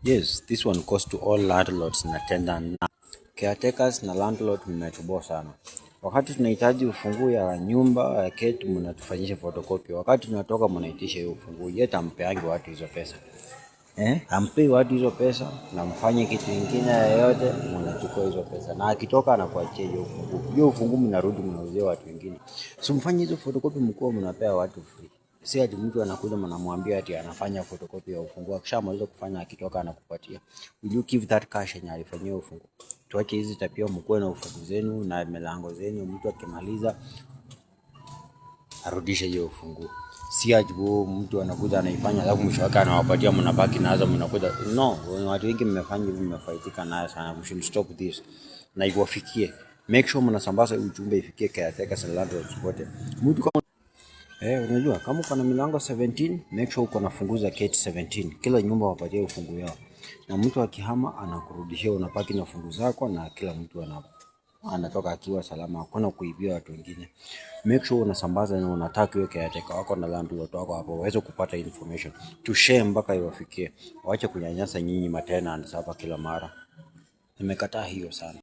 Yes, this one goes to all landlords na tenant na caretakers na landlord, mmetoboa sana. Wakati tunahitaji ufunguo ya nyumba ya gate, mnatufanyisha photocopy. Wakati tunatoka, mnaitisha hiyo ufunguo. Yet hampeangi watu hizo pesa. Eh, hampei watu hizo pesa na mfanye kitu kingine yoyote, mnachukua hizo pesa. Na akitoka anakuachia hiyo ufunguo. Hiyo ufunguo mnarudi mnauzia watu wengine. So mfanye hizo photocopy mkuwa mnapea watu free. Si ati mtu anakuja mnamwambia ati anafanya photocopy ya ufunguo. Akishamaliza kufanya, akitoka anakupatia. Will you give that cash yenye alifanyia ufunguo? Tuache hizi tabia, mkuwe na ufunguo zenu na milango zenu. Mtu akimaliza arudishe hiyo ufunguo. Si ati mtu anakuja anaifanya, alafu mwisho wake anawapatia, mnabaki nazo mnakuja. No, watu wengi mmefanya hivi, mmefaidika nayo sana. We should stop this na iwafikie. Make sure mnasambaza hii ujumbe ifikie caretakers and landlords wote. Mtu kama unajua kama uko na milango 17, make sure uko na funguo za gate 17. Kila nyumba wapatie ufunguo yao. Na mtu akihama anakurudishia, unabaki na funguo zako na kila mtu anatoka akiwa salama, hakuna kuibia watu wengine. Make sure unasambaza na unataka iwe caretaker wako na landlord wako hapo waweze kupata information. To share mpaka iwafikie. Waache kunyanyasa nyinyi matenants hapa kila mara. Nimekataa hiyo sana.